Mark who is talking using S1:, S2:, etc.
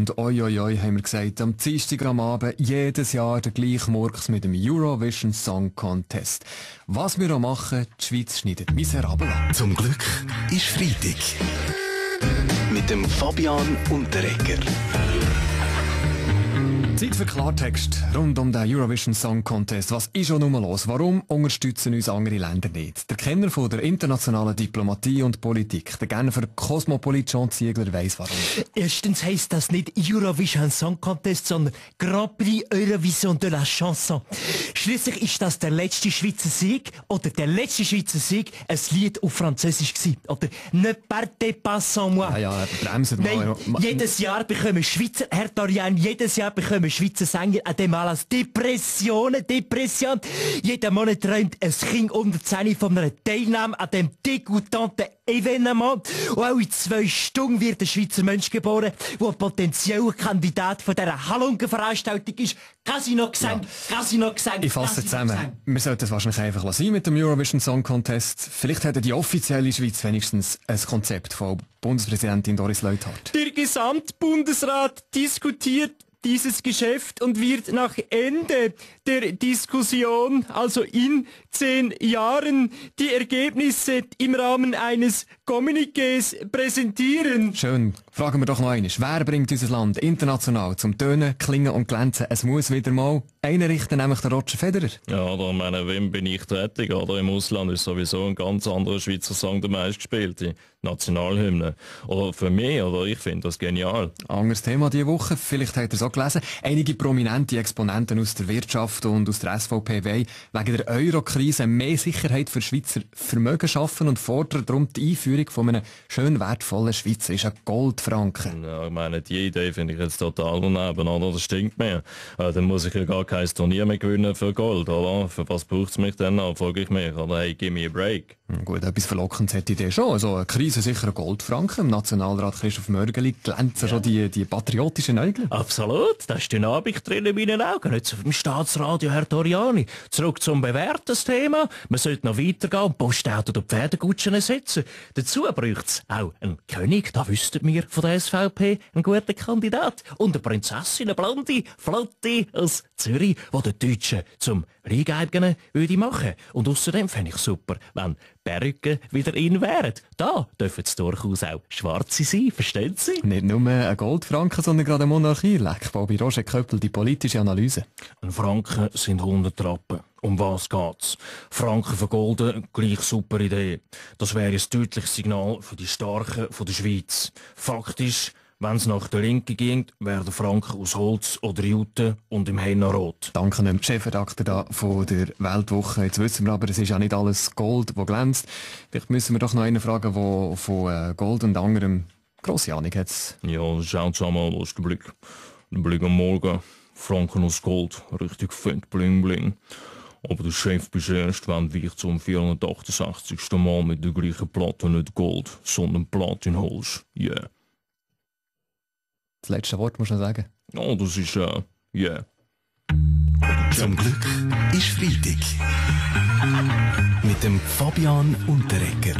S1: Und oi, haben wir gesagt, am Dienstag am Abend jedes Jahr der gleiche Murks mit dem Eurovision Song Contest. Was wir auch machen, die Schweiz schneidet miserabel ab.
S2: Zum Glück ist Freitag. Mit dem Fabian Unterreger.
S1: Zeit für Klartext rund um den Eurovision Song Contest. Was ist schon nur los? Warum unterstützen uns andere Länder nicht? Der Kenner von der internationalen Diplomatie und Politik, der Genfer Kosmopolit John Ziegler, weiss warum.
S3: Erstens heisst das nicht Eurovision Song Contest, sondern Grand Prix Eurovision de la Chanson. Schliesslich ist das der letzte Schweizer Sieg oder der letzte Schweizer Sieg ein Lied auf Französisch gewesen. Oder «Ne partez pas sans moi».
S1: Ja, bremsen
S3: mal. Nein, jedes Jahr bekommen Schweizer, Herr Dorian, jedes Jahr bekommen Schweizer Sänger an dem Anlass Depression. Jeden Monat träumt ein Kind unter 10 von einer Teilnahme an dem degoutanten Evenement. Und auch in 2 Stunden wird ein Schweizer Mensch geboren, der ein potenzieller Kandidat von dieser Halunkenveranstaltung ist. Casino Gesang.
S1: Ich fasse zusammen. Wir sollten es wahrscheinlich einfach lassen mit dem Eurovision Song Contest. Vielleicht hätte die offizielle Schweiz wenigstens ein Konzept von Bundespräsidentin Doris Leuthard.
S3: Der Gesamtbundesrat diskutiert dieses Geschäft und wird nach Ende der Diskussion, also in 10 Jahren, die Ergebnisse im Rahmen eines Kommuniqués präsentieren.
S1: Schön. Fragen wir doch noch einmal. Wer bringt unser Land international zum Tönen, Klingen und Glänzen? Es muss wieder mal einen richten, nämlich der Roger Federer.
S4: Ja, da meine, wem bin ich tätig? Oder im Ausland ist sowieso ein ganz anderer Schweizer Song der meistgespielte. Nationalhymne. Oder für mich, oder ich finde das genial.
S1: Anderes Thema diese Woche, vielleicht habt ihr es auch gelesen. Einige prominente Exponenten aus der Wirtschaft und aus der SVP wollen wegen der Euro-Krise mehr Sicherheit für Schweizer Vermögen schaffen und fordern darum die Einführung von einem schön wertvollen schweizerischen Goldfranken.
S4: Ja, ich meine, die Idee finde ich jetzt total daneben, oder? Das stinkt mir. Dann muss ich ja gar kein Turnier mehr gewinnen für Gold, oder? Für was braucht es mich denn noch, frage ich mich. Oder hey, give me a break.
S1: Gut, etwas Verlockendes hätte ich schon. Also eine Krise sicher ein Goldfranken. Im Nationalrat Christoph Mörgeli glänzen schon die patriotischen Äugel.
S3: Absolut, das ist Dynamik drin in meinen Augen. Nicht so vom Staatsradio, Herr Doriani. Zurück zum bewährten Thema. Man sollte noch weitergehen und Postauto und Pferdegutschen ersetzen. Dazu braucht es auch einen König, da wüssten wir von der SVP, einen guten Kandidat. Und eine Prinzessin, eine blonde Flotte aus Zürich, die den Deutschen zum Reingeibenen würde machen. Und außerdem fände ich super, wenn Perücken wieder in wären. Da dürfen es durchaus auch Schwarze sein, verstehen Sie?
S1: Nicht nur ein Goldfranken, sondern gerade eine Monarchie. Leck, Bobby Roger Köppel, die politische Analyse.
S4: Ein Franken sind 100 Rappen. Um was geht's? Franken vergolden, gleich super Idee. Das wäre ein deutliches Signal für die Starken von der Schweiz. Faktisch, wenn es nach der Linken ging, wäre der Franken aus Holz oder Jute und im Hennarot.
S1: Danke dem Chefredakteur von der Weltwoche. Jetzt wissen wir aber, es ist ja nicht alles Gold, das glänzt. Vielleicht müssen wir doch noch einen fragen, der von Gold und anderem grosse Ahnung hat.
S4: Ja, schaut zusammen, wo ist der Blick? Der Blick am Morgen. Franken aus Gold, richtig fett bling bling. Aber der Chef bist erst, wenn du zum 468. Mal mit der gleichen Platte nicht Gold, sondern Platin holst. Yeah.
S1: Das letzte Wort musst du noch sagen.
S4: Oh, das ist, yeah.
S2: Zum Glück ist Freitag. Mit dem Fabian Unterreger.